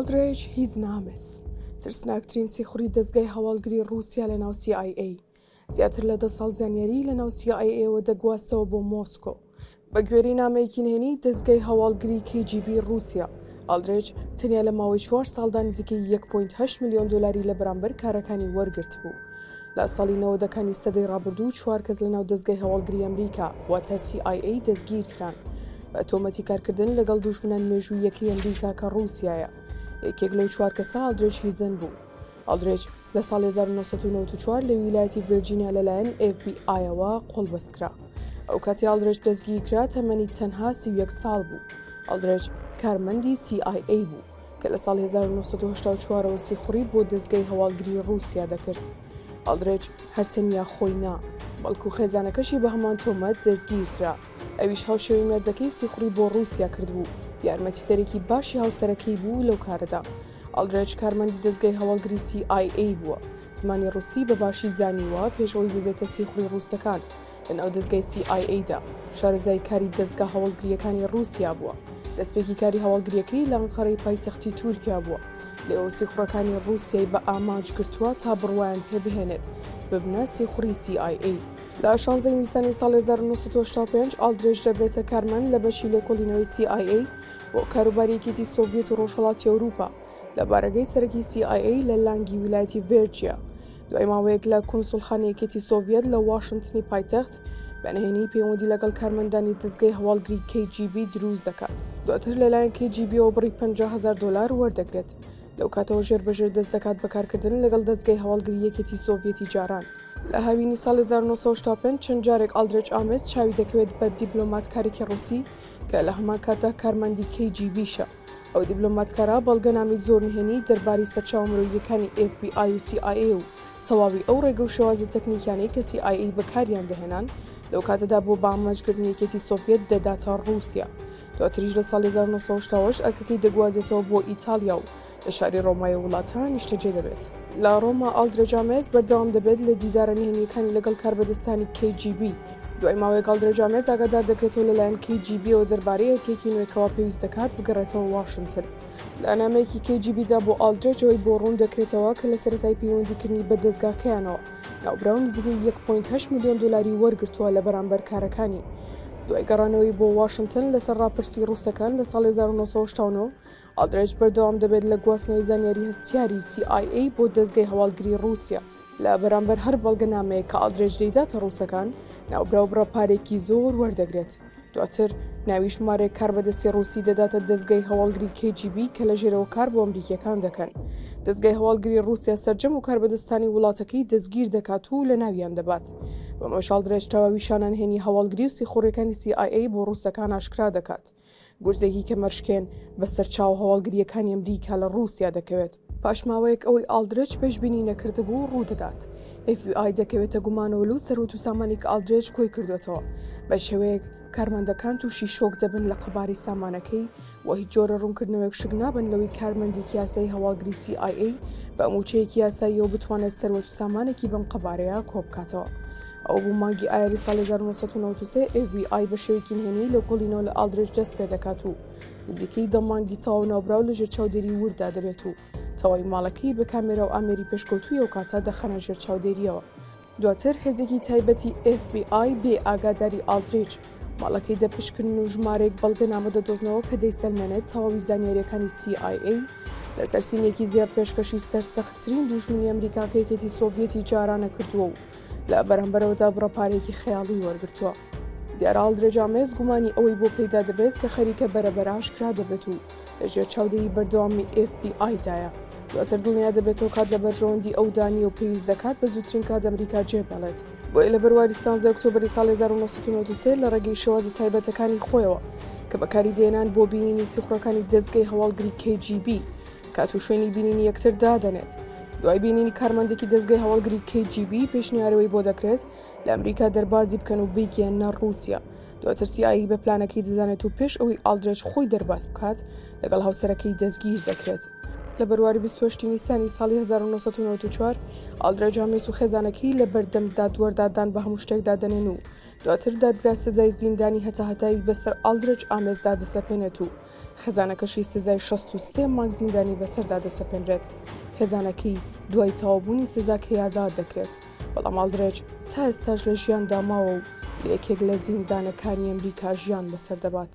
ئاڵدرێج هیزن ئامس، ترسناکترین سیخوڕی دەزگای هەواڵگری ڕووسیا لە ناو سی ئای ئەی، زیاتر لە دە ساڵ زانیاریی لە ناو سی ئای ئەیەوە دەگواستەوە بۆ مۆسکۆ. بە گوێرەی نامەیەکی نهێنی دەزگای هەواڵگری کی جی بی ڕووسیا، ئاڵدرێج تەنیا لە ماوەی چوار ساڵدا نزیکەی یەک point هەشت ملیۆن دۆلاری لە بەرامبەر کارەکانی وەرگرتبوو. لە ساڵی نەوەدەکانی سەدەی ڕابردوو چوار کەس لەناو دەزگای هەواڵگری ئەمریکا واتە سی ئای ئەی دەستگیرکران بە تۆمەتی کارکردن لەگەڵ دوژمنە مێژووییەکەی ئەمریکا کە ڕووسیایە. یەکێک لەو چوار کەسە ئاڵدرێج هیزن بوو. ئاڵدرێج لە ساڵی 1994 لە ویلایەتی ڤێرجینیا لەلایەن ئێف بی ئایەوە قۆڵبەست کرا. ئەو کاتی ئاڵدرێج دەستگیرکرا تەمەنی تەنها 31 ساڵ بوو. ئاڵدرێج کارمەندی سی ئای ئەی بوو. کە لە ساڵی 1984 ەوە سیخوڕی بۆ دەزگای هەواڵگری ڕووسیا دەکرد. ئاڵدرێج هەر تەنیا خۆی نا، بەڵکو خێزانەکەشی بە هەمان تۆمەت دەستگیر کرا، ئەویش هاوشێوەی مێردەکەی سیخوڕی بۆ ڕووسیا کردبوو، یارمەتیدەرێکی باشی هاوسەرەکەی بوو لەو کارەدا. ئاڵدرێج کارمەندی دەزگای هەواڵگری سی ئای ئەی بووە، زمانی ڕووسی بە باشی زانیوە پێش ئەوەی ببێتە سیخوڕی ڕووسەکان. لەناو دەزگای سی ئای ئەی دا شارەزای کاری دەزگا هەواڵگرییەکانی ڕووسیا بووە. دەستپێکی کاری هەواڵگرییەکەی لە ئەنقەرەی پایتەختی تورکیا بووە. لێوە سیخوڕەکانی ڕووسیای بە ئامانج گرتووە تا بڕوایان پێ بهێنێت ببنە سیخوڕی سی ئای ئەی. لە شانزەی نیسانی ساڵی 1985 ئاڵدرێج دەبێتە کارمەند لە بەشی لێکۆڵینەوەی سی ئای ئەی بۆ کاروباری یەکێتی سۆڤیەت و ڕۆژهەڵاتی ئەوروپا. لە بارەگای سەرەکی سی ئای ئەی لە لانگی ویلایەتی ڤێرجیا. دوای ماوەیەک لە کونسوڵخانەی یەکێتی سۆڤیەت لە واشنتنی پایتەخت بە نهێنی پەیوەندی لەگەڵ کارمەندانی دەزگای هەواڵگری کی جی بی دروست دەکات. دواتر لەلایەن کی جی بیەوە بڕی 50 هەزار دۆلار وەردەگرێت. لەو کاتەوە ژێر بە ژێر دەست دەکات بە کارکردن لەگەڵ دەزگای هەواڵگری یەکێتی سۆڤیەتی جاران. لە هاوینی ساڵی 1965 چەند جارێک ئاڵدرێج ئامێس چاوی دەکەوێت بە دیبلۆماتکارێکی ڕووسی کە لە هەمان کاتدا کارمەندی کی جی بیشە. ئەو دیبلۆماتکارە بەڵگەنامەی زۆر نهێنی دەربارەی سەرچاوە مرۆییەکانی ئێف بی ئای و سی ئای ئەی و تەواوی ئەو ڕێگە و شێوازە تەکنیکیانەی کە سی ئای ئەی بەکاریان دەهێنان لەو کاتەدا بۆ بەئامانجکردنی یەکێتی سۆڤیەت دەداتە ڕووسیا. دواتریش لە ساڵی 1988 ئەرکەکەی دەگوازێتەوە بۆ ئیتاڵیا و لە شاری ڕۆمای وڵاتە نیشتەجێ دەبێت. لە ڕۆما ئاڵدرێج ئامێز بەردەوام دەبێت لە دیدارە نهێنییەکانی لەگەڵ کاربەدەستانی KGB. دوای ماوەیەک ئاڵدرێج ئامێز ئاگادار دەکرێتەوە لەلایەن KGB-ەوە دەربارەی ئەرکێکی نوێ کەوا پێویست دەکات بگەڕێتەوە واشنتن. لە نامەیەکی KGB-دا بۆ ئاڵدرێج ئەوەی بۆ ڕوون دەکرێتەوە کە لە سەرەتای پەیوەندیکردنی بە دەزگاکەیانەوە ناوبراو نزیکەی یەک point هەشت ملیۆن دۆلاری وەرگرتووە لە بەرامبەر کارەکانی. دوای گەڕانەوەی بۆ واشنتن لەسەر ڕاپرسی ڕووسەکان لە ساڵی 1989 ئاڵدرێج بەردەوام دەبێت لە گواستنەوەی زانیاری هەستیاری سی ئای ئەی بۆ دەزگای هەواڵگری ڕووسیا. لە بەرامبەر هەر بەڵگەنامەیەک کە ئاڵدرێج دەیداتە ڕووسەکان، ناوبراو بڕە پارەیەکی زۆر وەردەگرێت. دواتر ناوی ژمارەیەک کاربەدەستی ڕووسی دەداتە دەزگای هەواڵگری کی جی بی کە لە ژێرەوە کار بۆ ئەمریکییەکان دەکەن. دەزگای هەواڵگری ڕووسیا سەرجەم و کاربەدەستانی وڵاتەکەی دەستگیر دەکات و لەناویان دەبات. بەمەش ئاڵدرێج تەواوی شانە نهێنی هەواڵگری و سیخوڕیەکانی سی ئای ئەی بۆ ڕووسەکان ئاشکرا دەکات. گورزێکی کەمەرشکێن بە سەرچاوە هەواڵگرییەکانی ئەمریکا لە ڕووسیا دەکەوێت. پاش ماوەیەک ئەوەی ئاڵدرێج پێشبینی نەکردبوو ڕوودەدات. ئێف بی ئای دەکەوێتە گومانەوە لەو سەروەت و سامانەی کە ئاڵدرێج کۆی کردووەتەوە. بە شێوەیەک کارمەندەکان تووشی شۆک دەبن لە قەبارەی سامانەکەی و هیچ جۆرە ڕوونکردنەوەیەک شک نابەن لەوەی کارمەندێکی یاسایی هەواڵگری سی ئای ئەی بە مووچەیەکی یاساییەوە بتوانێت سەروەت و سامانێکی بەم قەبارەیە کۆبکاتەوە. ئەوە بوو مانگی ئایاری ساڵی 1993 ئێف بی ئای بە شێوەیەکی نهێنی لێکۆڵینەوە لە ئاڵدرێج دەست پێ دەکات و نزیکەی دە مانگی تەواو ناوبراو لەژێر چاودێری ورددا دەبێت و تەواوی ماڵەکەی بە کامێرا و ئامێری پێشکەوتووی ئەو کاتە دەخەنە ژێر چاودێرییەوە. دواتر هێزێکی تایبەتی ئێف بی ئای بێ ئاگاداری ئاڵدریج ماڵەکەی دەپشکنن و ژمارەیەک بەڵگەنامە دەدۆزنەوە کە دەیسەلمێنێت تەواوی زانیارییەکانی سی ئای ئەی لەسەر سینییەکی زێڕ پێشکەشی سەرسەختترین دوژمنی ئەمریکا کە یەکێتی سۆڤیەتی جارانە کردووە و لە بەرامبەرەوەدا بڕە پارەیەکی خەیاڵی وەرگرتووە. دیارە ئاڵدرێج ئامێز گومانی ئەوەی بۆ پەیدا دەبێت کە خەریکە بەرەبەرە ئاشکرا دەبێت و لەژێر چاودێری بەردەوامی ئێف بی ئای دایە. دواتر دڵنیا دەبێتەوە کات لە بەرژەوەندی ئەودا نییە و پێویست دەکات بە زووترین کات ئەمریکا جێبێڵێت. بۆیە لە بەرواری سانزدە ئۆکتۆبەری ساڵی 1993 لە ڕێگەی شێوازە تایبەتەکانی خۆیەوە کە بەکاری دێنان بۆ بینینی سیخوڕەکانی دەزگەی هەواڵگری KGB کات و شوێنی بینینی یەکتر دادەنێت. دوای بینینی کارمەندێکی دەزگای هەواڵگری KGB پێشنیارەوەی بۆ دەکرێت لە ئەمریکا دەربازی بکەن و بیگەیەننە ڕووسیا. دواتر سی ئای بە پلانەکەی دەزانێت و پێش ئەوەی ئاڵدرێج خۆی دەرباز بکات لەگەڵ هاوسەرەکەی دەستگیر دەکرێت. لە بەرواری 28 نیسانی ساڵی 1994 ئاڵدرێج ئامێس و خێزانەکەی لە بەردەم دادوەردا دان بە هەموو شتێکدا دەنێن و دواتر دادگا سزای زیندانی هەتاهەتایی بەسەر ئاڵدرێج ئامێسدا دەسەپێنێت و خێزانەکەشی سزای 63 مانگ زیندانی بەسەردا دەسەپێنرێت. خێزانەکەی دوای تەواوبوونی سزاکەی ئازاد دەکرێت، بەڵام ئاڵدرێج تا ئێستاش لە ژیاندا ماوە و لە یەکێک لە زیندانەکانی ئەمریکا ژیان بەسەر دەبات.